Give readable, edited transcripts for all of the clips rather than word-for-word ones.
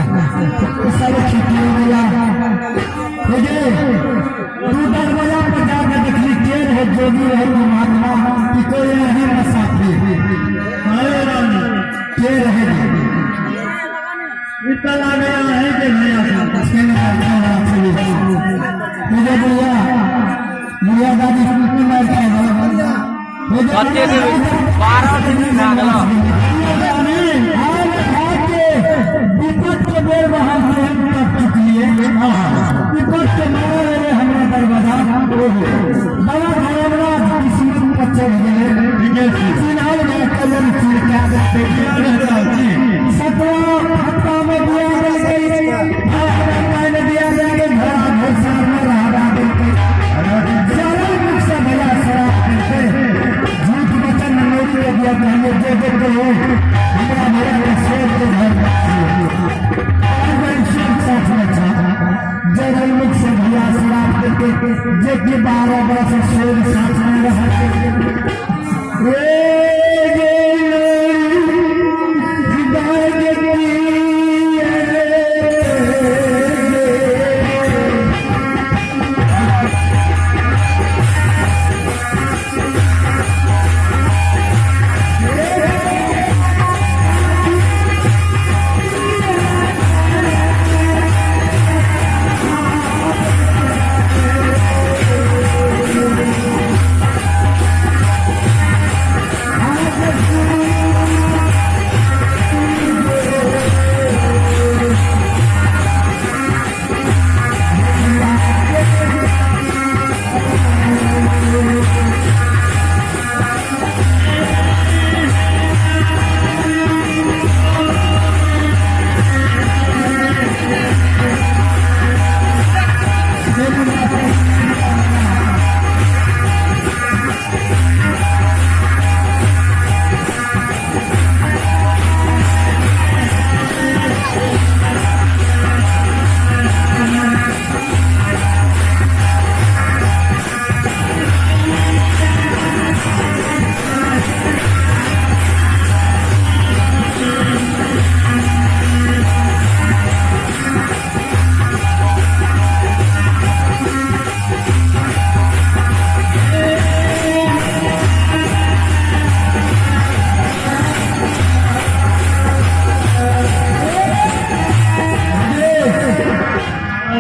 सब छुट्टी हो गया। देखिए तू दरवाजा पर जाके देखली के रहे जोगी रहे महात्मा कि कोई रहे न साथी। अरे रानी, के रहे? इतना लागे है के भैया मुझे बुढ़िया बुढ़िया दादी कते दिन? 12 दिन भए गेल। विपद के बेर में हम प्रेम कर चुकलिए। विपद के मारा रहे हमरा दरवाजा बड़ा भयावना किस्मत पर चढ़ गेले। ठीके छी। चिन्हल गए कलम चिड़का। सतवा हफ्ता में दिया देलकै, में दिया देलकै, घर घर में रहा देलकै। सरल मुख से भैया शराब देलकै। झूठ वचन नौरी के दिया, कहलिए जे जे कहो हमरा भैया के शेर के घर शेर साथ में था। जरल मुख से भैया शराब देलकै, जे कि 12 बरस शेर साथ में रहा। ए गे लोरी गाय के।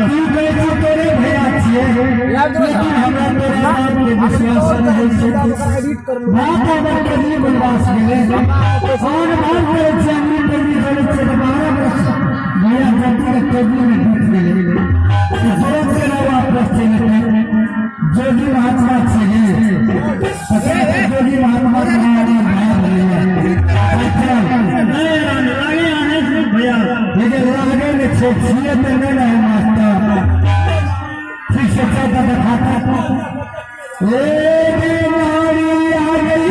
तू कहै छी तोरे भैया छियै, लेकिन हमरा तोरे बात के विश्वास नहि होइ छै। बात अगर कभी बनवास गेलै और बात करै छियै, अमृत पगड़ी चलै छियै तऽ 12 बरस भैया जल्दी के कैदी में बीत गेलै। तुरंत के ना वापस चलि एतै। जोगी महात्मा छियै, जोगी महात्मा के भाग होइए। नहीं रानी, लागे आने से भैया। लेकिन लागे ने छै, छियै तऽ नहि ने मास्टर। ठीक से चलता देखाता। ए बीमारी आ गई।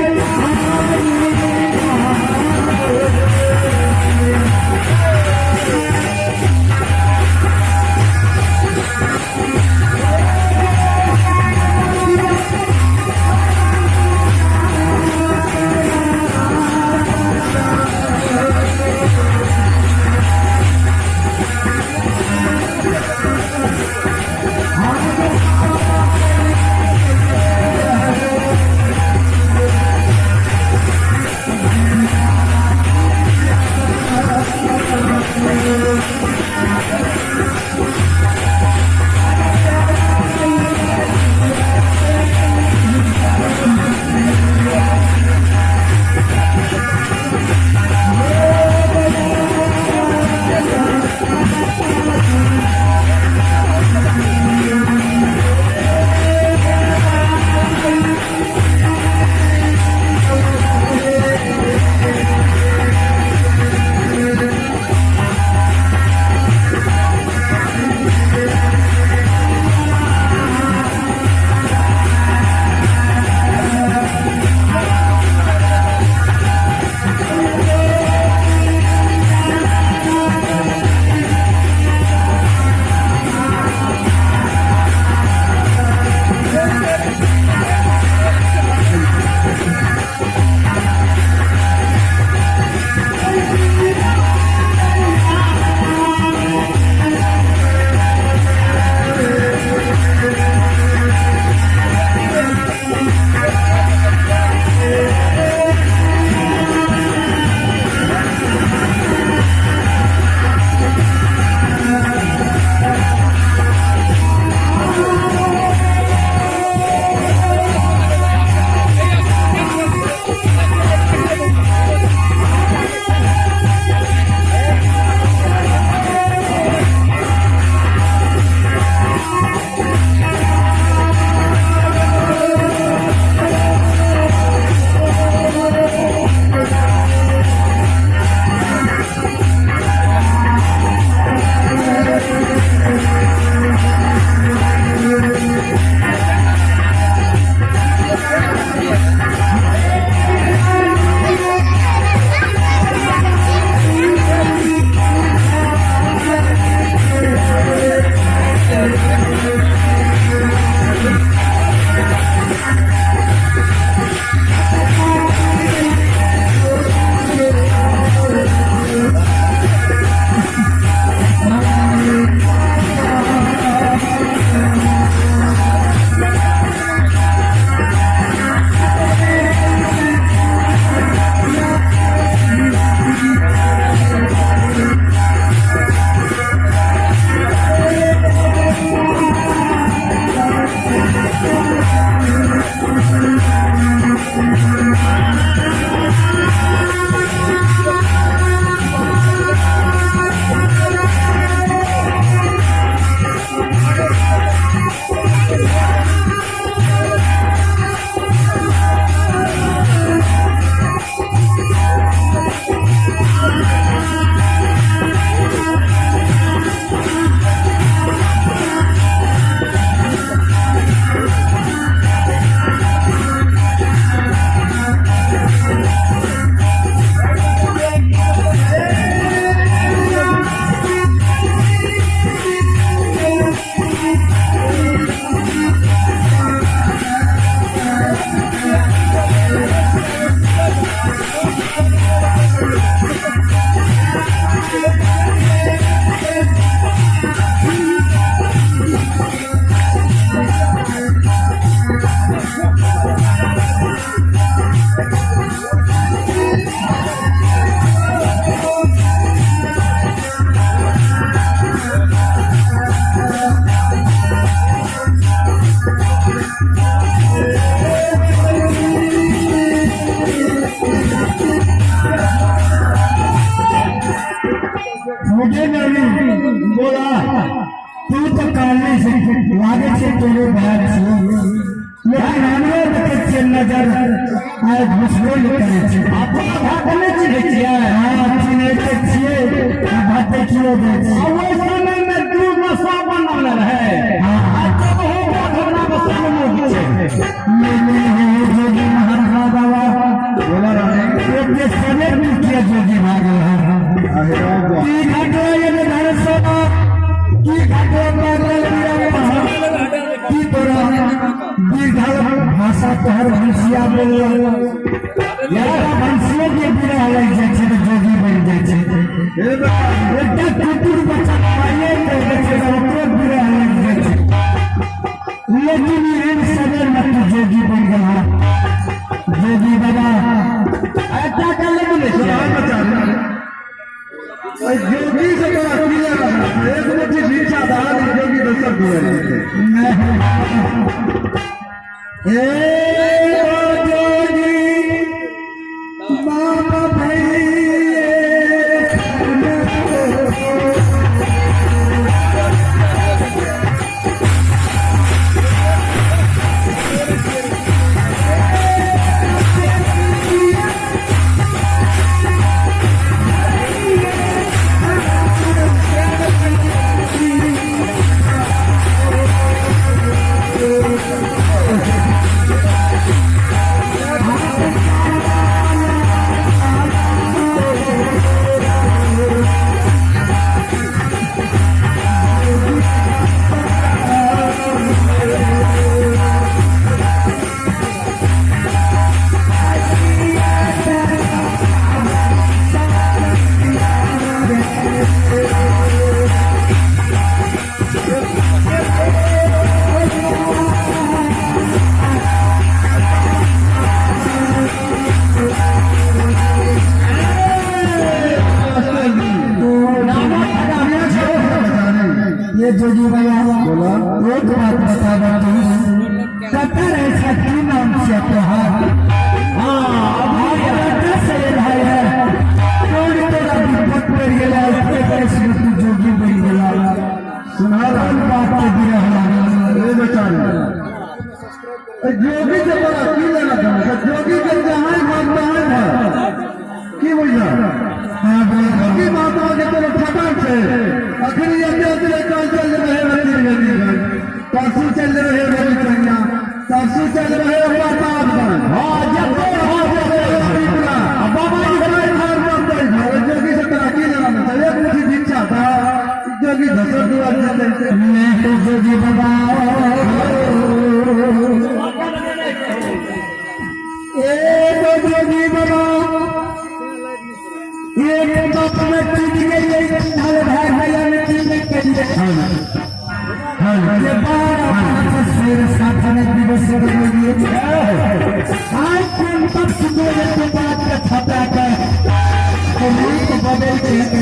निकालने से लागे छै तोरे भाय छियै, लेकिन हमरो देखै छियै नजर आइ घुसबे नहि करै छै। अपना भाय के नहि चिन्है छियै? हँ, चिन्है तऽ छियै आ भटकियो दै आ छियै। ओहि समय मे दू नशा बनल रहै। हाँ। आ तब हो घटना बसल मुख छै। ले ले हो जोगी महात्मा बाबा। बोला रानी। एक जे सने मुखिया जोगी भए गेल हँ। अरे वाह। की घाटो ये धर सोना, की घाटो पागल बिरंगा, की तोरा दीर्घल भाषा तोहर भंसिया बोलल यार। भंसियो के बिरह लागि जाइ छै तऽ जोगी बनि जाइ छै। हे बेटा। एकटा कुकुर बच्चा पाइए कऽ दै छै तऽ ओकरो बिरह लागि जाइ छै, लेकिन एहन सबेर मे तू जोगी बनि गेल हँ जोगी बाबा। एकटा के नहि बुझै छियै? सुना बच्चा, जोगी से तोरा की लेना? एक मुट्ठी भिक्षा दहा, जोगी दोसर दुआर जेतै। ए ओ जोगी बाबा भैये। ये जोगी भैया। बोला। एक बात बता दो तू, कतर ऐसा की नाम से तोहार? हाँ। कतर से भाई है, कौन तोरा विपत पड़ गेला एते बरस में तू जोगी बन गेला? सुना। कौन बात के बिरह लागल? हे बेटा, जोगी से तोरा की लेना देना? जोगी के जहाँ भाग तहाँ भाग, की बुझल? हाँ, बोल। जोगी महात्मा के तोरा ठकान छै। अखनी एते एते काल चल रहे रति रति, परसू चल रहे रवि कन्या, तरसू चल रहे प्रतापगंज। हाँ, जते हाँ, चल रहे पिपरा। आ बाबा जी। भाई घर पर कोई घर, जोगी से तोरा की लेना देना? एक मुट्ठी भिक्षा था, जोगी धसर दुआर जेतै। मैं तो जोगी बाबा, एक जोगी बाबा, एक बाप में टूट गई, भाई भाई भैया में टूट गई। ये 12 पाँच शेर साथ में दिवस लिए आज कौन तब सुनो ये तो बात का छापा कर तो रूप बदल के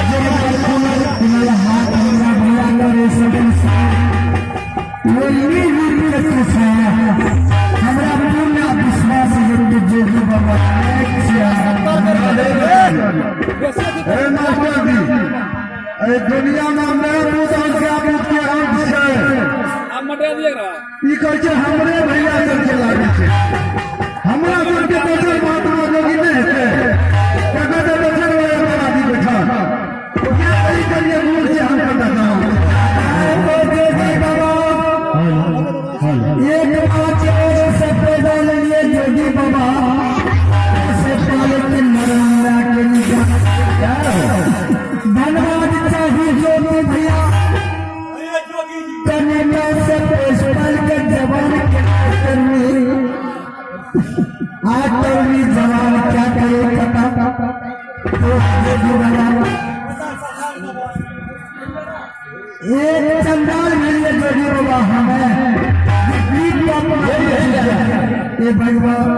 जब कुनल हाथ हमरा भैया करे सब, वो रूप के खुश है। हमरा पूर्ण विश्वास है कि जोगी बाबा एक छिया। हे मास्टर जी, अरे दुनिया में मैं पूत के पूत के अंत छै। ई कहै छै हमरे भैया सबके लागै छै, हमरा सबके दोसर महात्मा जोगी नहि हेतै? ककर तऽ दोसर वाला बाबा बैठल क्या ई करिए दूर से हम बताओ। जोगी बाबा, एक पाँच और से पैदा लिए जोगी बाबा से पहले के नरंगा के निकाल। धन्यवाद चाहिए जोगी भैया। कन्या से पेशपल के जवान के करनी, आज तरुणी जवान क्या करे पता तो जोगी बाबा एक चंडाल मिले जोगी बाबा हमें ये भगवान।